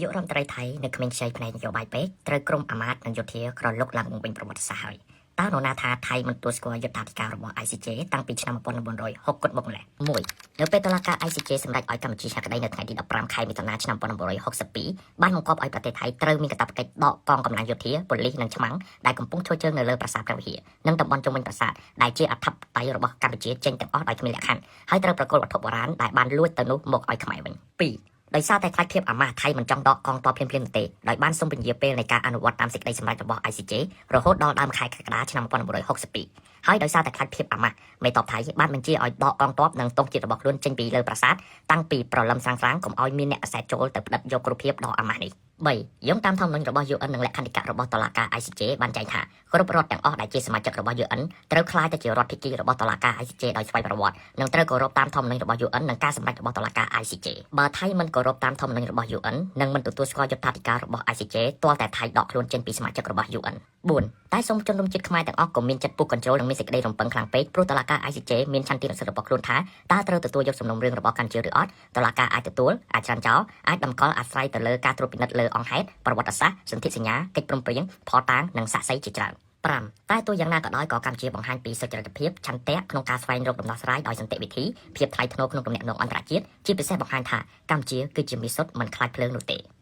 យករដ្ឋមន្ត្រីថៃនៅក្មេងខ្ចីផ្នែកនយោបាយពេកត្រូវក្រុមអាមាត្យនិងយោធាក្រលុកឡើងបំពេញប្រវត្តិសាស្ត្រហើយតើនរណាថាថៃមិនទទួលស្គាល់យុត្តាធិការរបស់ ICJ តាំងពីឆ្នាំ1960គត់មកម្ល៉េះ1នៅពេលតុលាការ ICJ សម្រេចឲ្យកម្ពុជាឈ្នះក្តីនៅថ្ងៃទី15ខែមិថុនាឆ្នាំ1962បានបង្គាប់ឲ្យប្រទេសថៃត្រូវមានកាតព្វកិច្ចដកកងកម្លាំងយោធាប៉ូលីសនិងឆ្មាំងដែលកំពុងឈរជើងនៅលើប្រាសាទព្រះវិហារនិងតំបន់ជុំវិញប្រាសាទដែលជាអធិបតេយ្យរបស់កម្ពុជាចេញទាំងអស់ដោយគ្មានលក្ខខណ្ឌហើយត្រូវប្រគល់វត្ថុបុរាណដែលបានលួចទៅនោះមកឲ្យខ្មែរវិញ2ដោយសារតែខ្លាចភាពអាម៉ាស់ថៃមិនចង់ដកកងទ័ពភ្លាមៗនោះទេដោយបានសុំពន្យាពេលនៃការអនុវត្តតាមសេចក្តីសម្រេចរបស់ ICJ រហូតដល់ដើមខែកក្កដាឆ្នាំ1962ហើយដោយសារតែខ្លាចភាពអាម៉ាស់មេតបថៃបានបញ្ជាឲ្យដកកងទ័ពនិងទង់ជាតិរបស់ខ្លួនចេញពីលើប្រាសាទតាំងពីព្រលឹមស្រាងៗកុំឲ្យមានអ្នកអាសែតចូលទៅផ្តិតយករូបភាពដ៏អាម៉ាស់នេះ3យោងតាមធម្មនុញ្ញរបស់ UN និងលក្ខន្តិកៈរបស់តុលាការ ICJ បានចែងថាគ្រប់រដ្ឋទាំងអស់ដែលជាសមាជិករបស់ UN ត្រូវក្លាយទៅជារដ្ឋភាគីរបស់តុលាការ ICJ ដោយស្វ័យប្រវត្តិនិងត្រូវគោរពតាមធម្មនុញ្ញរបស់ UN និងការសម្រេចរបស់តុលាការ ICJ បើថៃមិនគោរពតាមធម្មនុញ្ញរបស់ UN និងមិនទទួលស្គាល់យុត្តាធិការរបស់ ICJ ទាល់តែថៃដកខ្លួនចេញពីសមាជិករបស់ UN 4តែសូមជនរួមជាតិខ្មែរទាំងអស់កុំមានចិត្តពុះកញ្ជ្រោលនិងមានសេចក្តីរំពឹងខ្លាំងពេកព្រោះតុលាការ ICJ មានឆន្ទានុសិទ្ធិរបស់ខ្លួនថាតើត្រូវទទួលយកសំណុំរឿងរបស់កម្ពុជាឬអត់តុលាការអាចទទួលអាចច្រានចោលអាចតម្កល់អាស្រ័យទៅលើការត្រួតពិនិត្យលើអង្គហេតុប្រវត្តិសាស្ត្រសន្ធិសញ្ញាកិច្ចព្រមព្រៀងភស្តុតាងនិងសាក្សីជាច្រើន5តែទោះយ៉ាងណាក៏ដោយក៏កម្ពុជាបង្ហាញពីសុចរិតភាពឆន្ទៈក្នុងការស្វែងរកដំណោះស្រាយដោយសន្តិវិធីភាពថ្លៃថ្នូរក្នុងទំនាក់ទំនងអន្តរជាតិជាពិសេសបង្ហាញថាកម្ពុជាគឺជាមេសុទ្ធមិនខ្លាចភ្លើងនោះទេ។